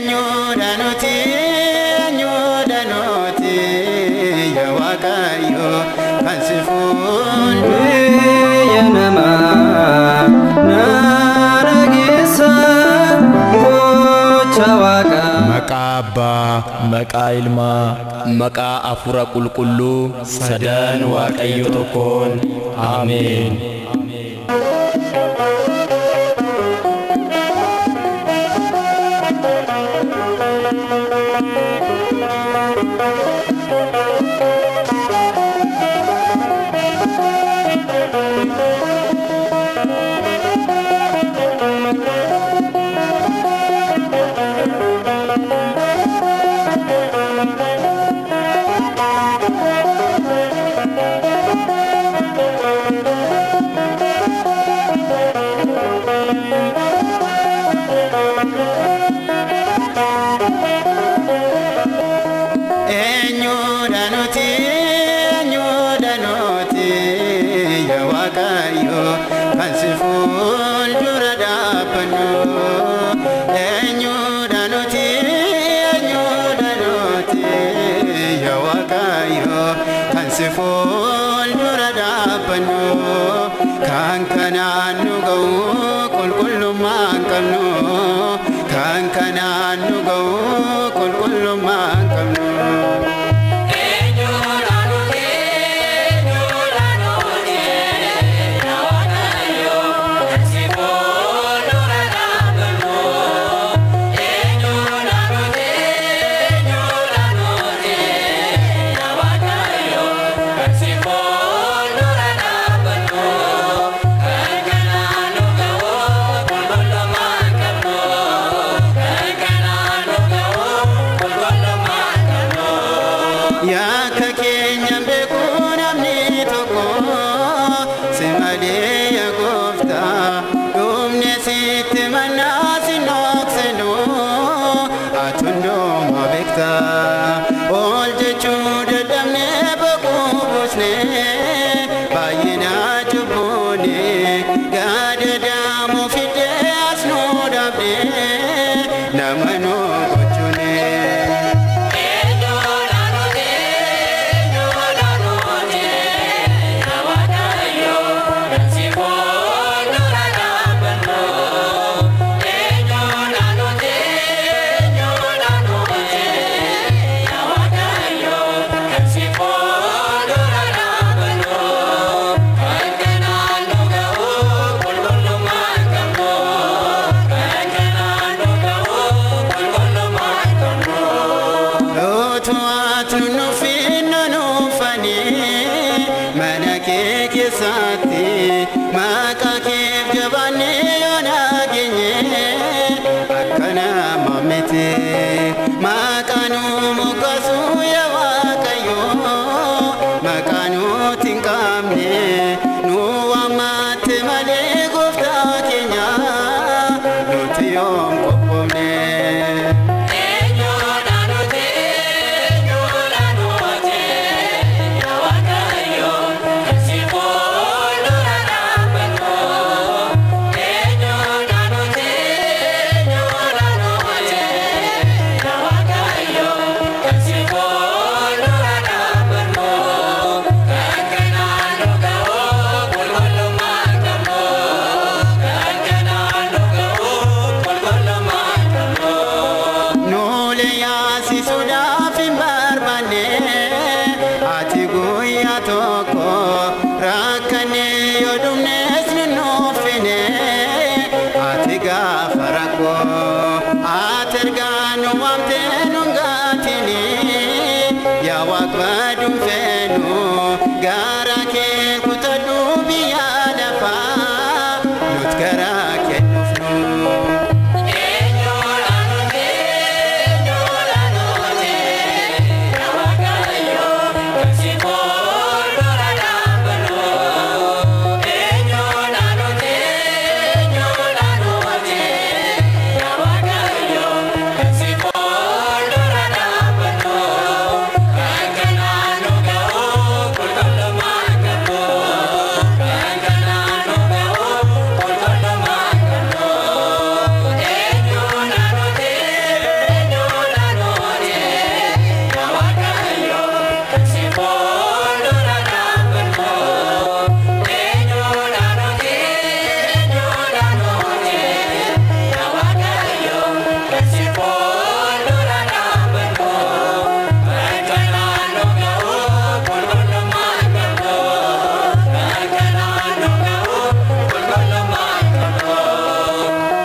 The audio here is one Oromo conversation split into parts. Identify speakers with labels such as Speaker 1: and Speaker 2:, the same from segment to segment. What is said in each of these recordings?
Speaker 1: Eenyudha nuti, eenyudha nuti, yaa Waaqayyo kan si fuuldura.
Speaker 2: Biyya namaa na dhageessa gocha Waaqaa.
Speaker 3: Maqaa Abbaa,
Speaker 4: Maqaa Ilmaa,
Speaker 5: Maqaa Hafuura Qulqulluu
Speaker 4: sadan Waaqayyo tokkoon. Ameen.
Speaker 1: Eenyudha nuti, eenyudha nuti, yaa Waaqayyo kan si fuuldura dhaabbannu. Eenyudha nuti, eenyudha nuti, yaa Waaqayyo kan si fuuldura dhaabbannu. Kan kanaan nu ga'u qulqullummaa hin qabnu. Kan kanaan nu ga'u qulqullummaa hin qabnu. Yakka keenya beeku namni tokko si malee yaa gooftaa, dhumne sitti mannaa si dhoksinu ati hundumaa beekta. Ol jechuu dadhabnee boquu buusne, baay'ina cubbuune gadadaamuu fidee as nu dhabde nama nu gochuune. Utuu ati nuufin nuufanii mana kee keessatti maqaa keef jabaannee yoo nageenye akka nama miti. Maqaa nu moggaasu yaa Waaqayyo, maqaa nuti hin qabne nu waammatte malee gooftaa keenya nuti yoom qophoofne. Nuule yaasisuudhaaf hin barbaanne, ati guyyaa tokko rakkannee yoo dhumnes nu nuffine, ati gaafa rakkoo ati ergaa nu waamtee nu gaatini, yaa Waaq baduun feenu gara kee kutadhu biyya lafaa nut gara kennuufnu.
Speaker 5: Kan kanaan nu ga'u.
Speaker 1: Fuuldura dhaabbadhu kan jalaan nu ga'u qulqullummaan qabdu. Kan jalaan nu ga'u qulqullummaan qabdu.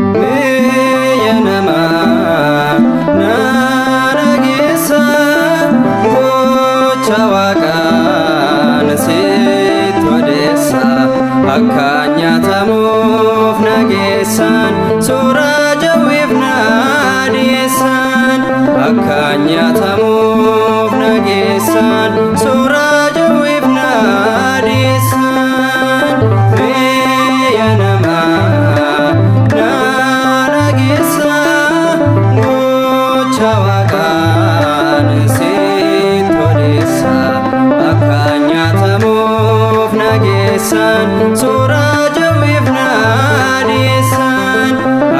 Speaker 2: Biyya namaa na dhageessa gocha waaqaan sitti odeessa akka nyaatamuuf nageessan suuraa jawweef na dhiyeessan akka nyaatamuuf nageessan suuraa jawweef na dhiyeessan biyya namaa na dhageessa gocha waaqaan sitti odeessa akka nyaatamuuf nageessan suuraa jawweef na dhiyeessan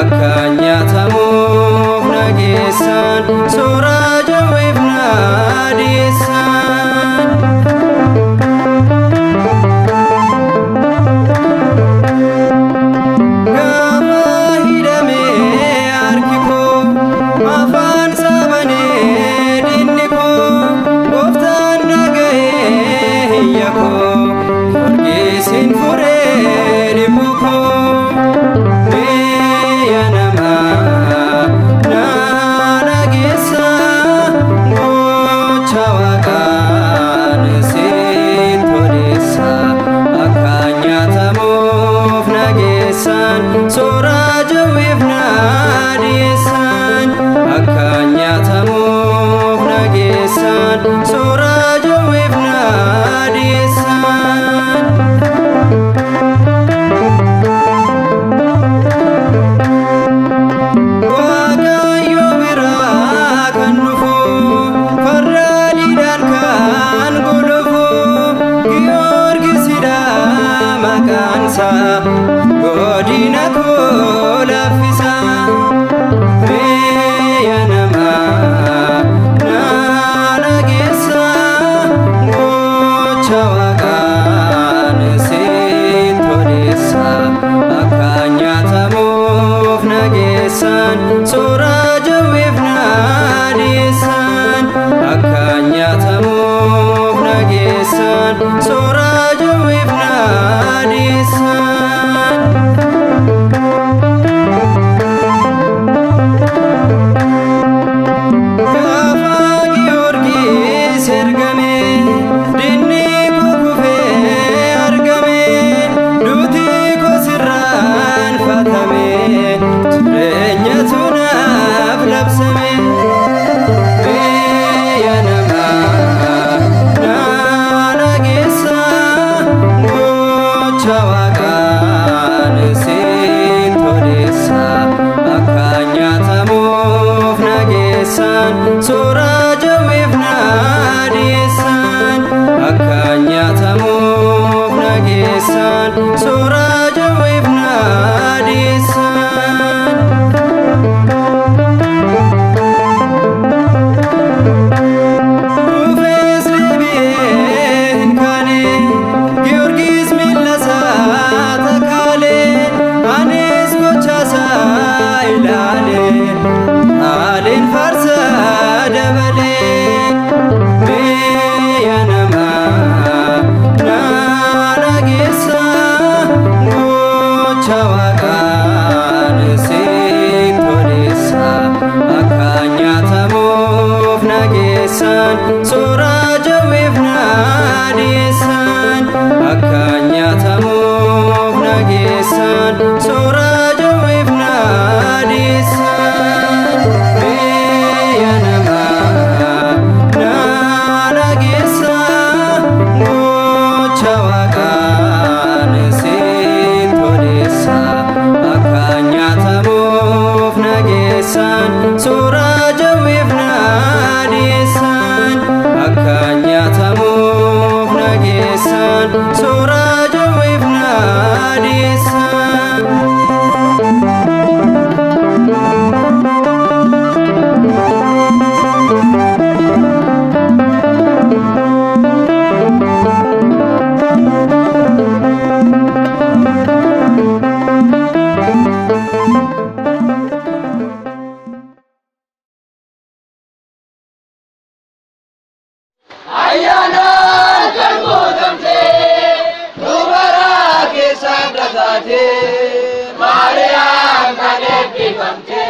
Speaker 2: akka nyaatamuuf nageessan suuraa jawweef na dhiyeessan. Gaafa hidhamee harki koo afaan saabanee dinni koo gooftaan dhaga'ee hiyya koo Giyoorgisiin furee dhibbuu koo biyya namaa na dhageessa gocha waaqaan sitti odeessa akka nyaatamuuf nageessan suuraa jawweef na dhiyeessan akka nyaatamuuf nageessan suuraa jawweef na dhiyeessan. Waaqayyo biraa kan dhufu farda diidhaan kan gulufu Giyoorgisidha maqaansaa godina koo laffisa. Biyya namaa na dhageessa gocha waaqaan sitti odeessa akka nyaatamuuf nageessan suuraa jawweef na dhiyeessan akka nyaatamuuf nageessan suuraa jawweef na dhiyeessan. Gaafa Giyoorgis ergame dinni koo kufee argame duuti koo sirraan fatame jireenyatu naaf labsame. Biyya namaa na dhageessa gocha waaqaan sitti odeessa akka nyaatamuuf nageessan suuraa jawweef na dhiyeessan akka nyaatamuuf nageessan suuraa jawweef na dhiyeessan. Dhufees deebi'ee hin kaane Giyoorgis miilla isaa takaalee anis gochaasaa ilaale haaleen faarsa dabalee biyya namaa na dhageessa gocha waaqaan sitti odeessa akka nyaatamuuf nageessan suuraa jawweef na dhiyeessan akka nyaatamuuf nageessan.
Speaker 3: Taate Maariyaam kan eebbifamte.